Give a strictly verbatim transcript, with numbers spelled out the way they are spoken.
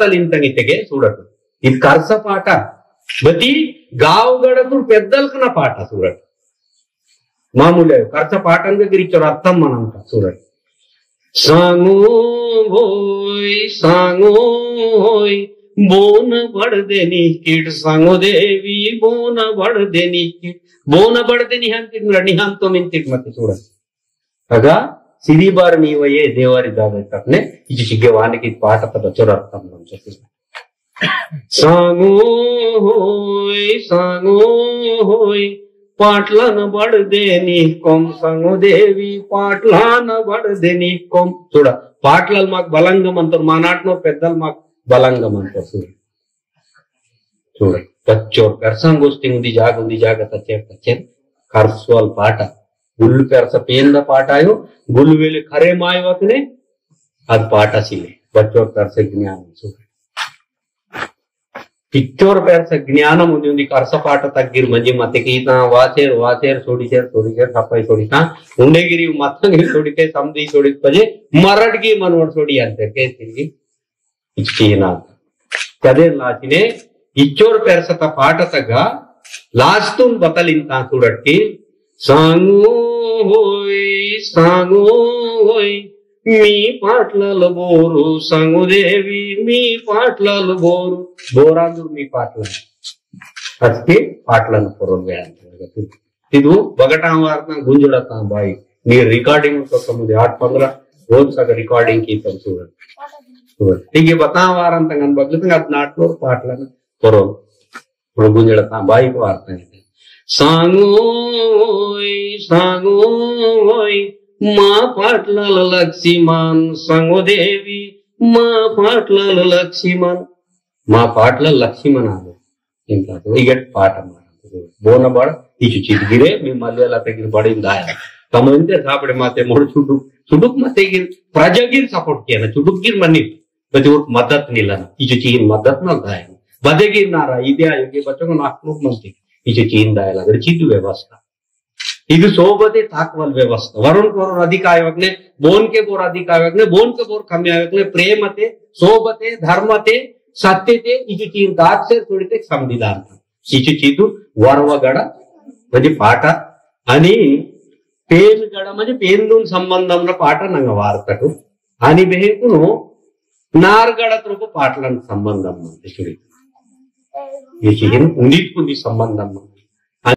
तलिंतंग इत्तेके सूडट। इद कर्स पाटा। बती गाव गडतुर पेद्दलकना पाटा सूडट। मामूले कर्स पाटंग गिरिचोर अर्थम मनंता सूडट। सांगो होय, सांगो होय, बोन बड़दे निकिट, सांगो देवी, बोन बड़दे निकिट, बोन बड़दे निहंतिट, निहंतो मिंतिट मते सूडट। अगा सिरी बार नीवये देवारी दादा तकने इचि चिग्गे वाने की पाट तब चोर अर्थम नम चतुर। सांगो होय, सांगो होय, पाटलान बड़दे निकोम, सांगो देवी, पाटलान बड़दे निकोम। चूड़ा, पाटलाल माक बलंग मंतर, मानाटनो पेद्दल माक बलंग मंतर। चूड़ा, चूड़ा, बच्चोर करसां गोष्टी उंदी जाग, उंदी जाग तच्चेर, तच्चेर, करसवाल पाटा, गुल करसा पेंदा पाटा आयो, गुल वेले खरे माय वतने, अद पाटा सिले, बच्चोर करसे ज्ञान सूडट। पिच्चोर पेरसा ज्ञानम उंदी उंदी करसा पाटा तग्गिर मंजी मते कीता वासेर, वासेर, सोडीसेर, सोडीसेर, सपाई सोडीता, उंडे गिरी मत्तंग गिरी सोडीते समदी सोडीत पजे, मरट की मनवट सोडी अंते, के सिंगी? इच्चीना। कदे लाचिने इच्चोर पेरसता पाटतगा लास्तुन बतलिंता सूडट्टी। सांगो होय, सांगो होय, मी पाटलाल बोरू, सांगो देवी, मी पाटलाल बोरू, बोरांदुर मी पाटलाल। असके पाटलाल पोरोल वे अंते। इदु बगटा वार्ता गुंजड़ता बाई। नी recording तो समुदे आठ पंद्रह रोज तक recording की तब सूडट। सूडट। ठीक है, बता वारंत गन बगले तक अद नाटलो पाटलन करो। गुंजड़ता बाई को वार्ता है। सांगोय, सांगोय, मा पाटलाल लक्ष्मण, सांगो देवी, मा पाटलाल लक्ष्मण, मा पाटलाल लक्ष्मण आलो। इंता तो इगट पाट मारा। बोन बड़ इचु चित गिरे, मी मलयाला ते गिर बड़िन दाया। तमंते सापड़े माते मोड़ चुडुक, चुडुक माते गिर, प्रजा गिर support किया ना, चुडुक गिर मनी, बच्चों को मदद नहीं लाना, इचु चीन मदद ना दाया। बदे गिर नारा, इदे आयो के बच्चों को नाक लोग मनते, इचु चीन दाया लगा, चित व्यवस्था। इदु सोबते ताकवल व्यवस्था। वरुण कोर अधिक आयवकने, बोन के बोर अधिक आयवकने, बोन के बोर कमी आयवकने, प्रेमते, सोबते, धर्मते, सत्यते, इचु चीन ताक से थोड़ी ते संविधान था। इचु चीतु वरवगड़, म्हणजे पाटा, अनि पेन गड़, म्हणजे पेन दुन संबंधम न पाटा नंग वार्तकु। अनि बेहेकुनु नारगड़ तुरको पाटलन संबंधम न ते सुड़ी। ये चीन उन्नीत कुंदी संबंधम न।